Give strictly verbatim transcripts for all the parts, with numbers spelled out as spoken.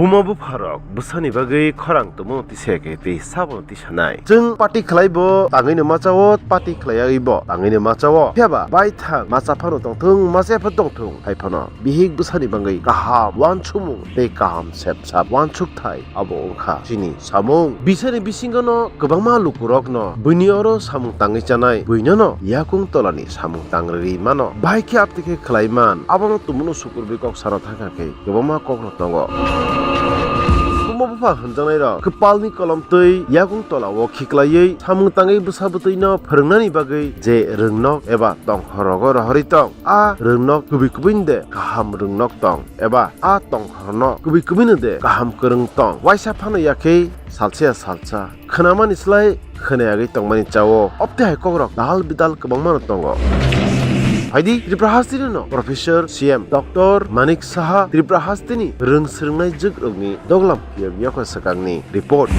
Buma bupharok bwsani bagwi khorang tongmano tisa khe tei sabono tisanai. Chwng party khlai bo tangwino machao, party khlaiwi bo tangwino machao. Phiya ba baithang macha phano tongthung, macha phano tongthung, hai phano bihik bwsani bagwi kaham uansukmung tei kaham sepsap uansukthai abo wngkha chini samung. Bisani bisingono kwbangma lukurokno buini oro samung tangwi chanai, buinono yakung tolani samung tangrwi mano. Bai khe aptwi khe khlai man, abono tumungno sukurwi kok sana thangkha khe kwbangma kokno tongo. Buma bupha hwnjaknairok kwpalni kolom twi yakung tolao khiklaiwi samung tangwi bwsa bwtwino phwrwngnani bagwi je rwngnok eba tongkhorogo rohorwi tong, a rwngnok kubui kubuino de kaham rwngnok tong eba a tongkhorno kubui kubuino de kaham kwrwng tong, waisa phano yakhe salsa ya salsa. Khwnamani slai khwnayagwi tongmani chao. Opte hai kokrok dal bidal kwbangmano tongo. Phaidi Tripura hasteni no Professor C M Doctor Manik Saha Tripura hasteni rwng swrwngnai jwkrokni doglam phiyok yokha swkangni report.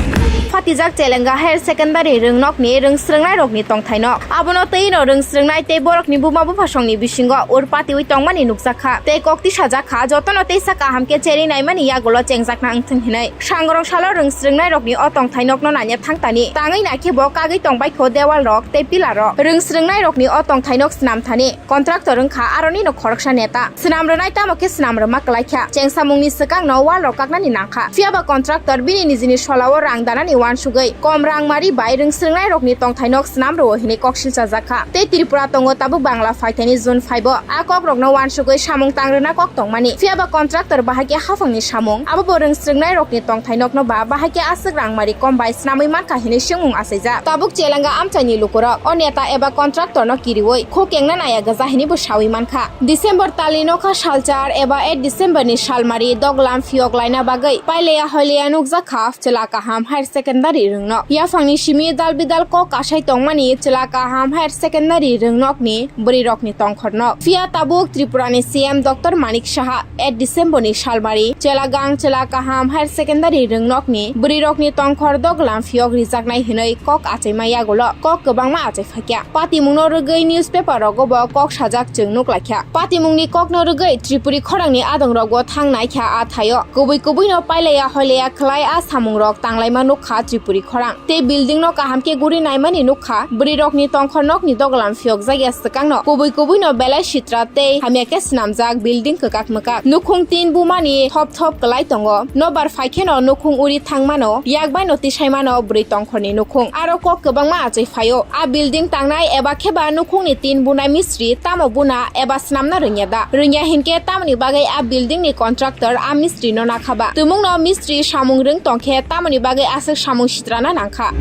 Phatijak Chelenga Higher Secondary rwngnokni rwng swrwngnairokni tongthaino. Abono twi no rwng swrwngnai tei borokni buma buphasongni bisingo urpatiwi tongmani nukjakha tei kok tisajak kha, jotono teisa kaham khe cherwi naimani yagulo chengjakna wngthwng hinwi. Sangrong salo rwng swrwngnairokni o tongthainokno nanya thangtani, tangwi naikhe bo kagwi tongbaikho dewalrok tei pillarrok. Rwng swrwngnairokni o tongthainok swnamthani contractor wngkha aronino khoroksa neta. Swnam rwnai tamo khe swnam rwma kwlaikha. Chengsamungni swkangno wallrok kaknani nangkha. Phiyaba contractor bini nijini solao rang danani uansugwi kom rangmari bai rwng swrwngnairokni tongthainok swnam rwo hinwi kok silchajakha. Tei Tripura tongo tabuk Bangla phaithaini June phaibo. A kokrokno uansugwi samung tangrwna kok tongmani. Phiyaba contractor bahai khe haphangni samung, abo bo rwng swrwngnairokni tongthainokno ba bahai khe aswk rangmari kom bai swnamwi mankha hinwi swngmung achaijak. Tabuk Chelenga amchaini lukurok o neta eba contractorno kiriwi khuk kengna naya gwja hinwi bo sawi mankha. December talni nokha salchar eba eight Decemberni salmari doglam phiyok laina bagwi paileya hoileya nukjakha Chwla Kaham Higher Secondary rwngnok. Yaphangni simi dal bidal kok kasai tongmani Chwla Kaham Higher Secondary rwngnokni bwrwirokni tongkhorno. Phiya tabuk Tripurani C M Doctor Manik Saha eight Decemberni salmari Chelagang Chwla Kaham Higher Secondary rwngnokni bwrwirokni tongkhor doglam phiyok rijaknai hinwi kok achaima yagulo kok kwbangma achai phaikha. Patimungno rwgwi newspaper rogo bo kok sajak chwng nuklaikha. Patimungni kokno rwgwi Tripuri khorangni adongrokbo thang naikha a thaio. Kubui kubuino paileya hoileya khlai a samungrok tanglaima nukha Tripuri khorang. Tei building no kaham khe guri naimani nukha. Bwrwirokni tongkhor nokni doglam phiyokjakya swkangno kubui kubuino belai sitra tei hamya khe swnamjak building kwkak mwkak. Nukhung tin bumani thop thop kwlai tongo. Nobar phaikheno nukhung uri thangmano, yakbaino tisaimano bwrwi tongkhorni nukhung. Aro kok kwbangma achai phaio. A building tangnai eba kheba nukhungni tin bunai mistri tamo buna eba swnamna rwngya da? Rwngya hinkhe tamoni bagwi a building ni contractor a mistri no nakha ba? Tumungno mistri samung rwng tongkhe tamoni bagwi aswk samung sitrana nangkha?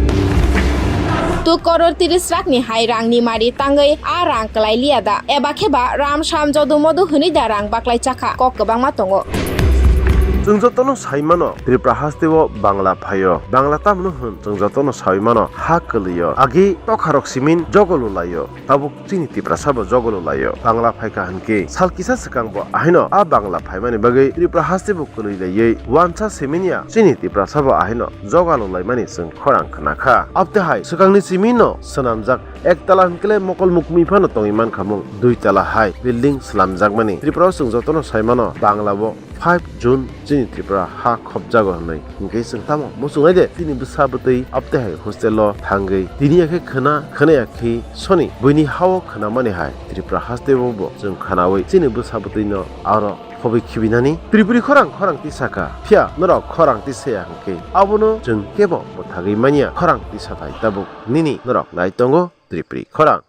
Tuk koror tiris lakh ni hai rang ni mari tangwi a rang kwlai liya da? Eba kheba ram sam jodu modu hwnwi da rang baklai chakha? Kok kwbangma tongo. Chwng jotono sai mano, Tripura hasteo Bangla phaio. Bangla tamno hwn, chwng jotono saui mano, ha kwlwio. Agi tokharok simin jogolo laio. Tabuk chini Tiprasa bo jogolo laio. Bangla phaikha hwnkhe sal kisa swkang bo ahaino a Bangla phaimani bagwi Tripura haste bo kwlwi laiwi wansa siminya chini Tiprasa bo ahaino jogalo laimani chwng khorang khna kha. Abte hai swkangni simi no swnamjak ek tala hwnkhe le mokol mukmi phano tongwi mankha mung, dui tala hai building swlamjakmani. Tripura o chwng jotono sai mano Bangla bo five June chini Tripura ha khopjago hwnwi. Hinkhe chwng tamo muchungnai de chini bwsa bwtwi abte hai hostel o thangwi tini ya khe khna, khna ya khe soni buini ha o khnamani hai Tripura haste o bo chwng khnaui chini bwsa bwtwi no aro khobwi khibinani. Tripuri khorang khorang tisa kha, phiya norok khorang tisa ya hwnkhe abono chwng kebo bwthagwi manya. Khorang tisa thai tabuk nini norok nai tongo Tripuri khorang.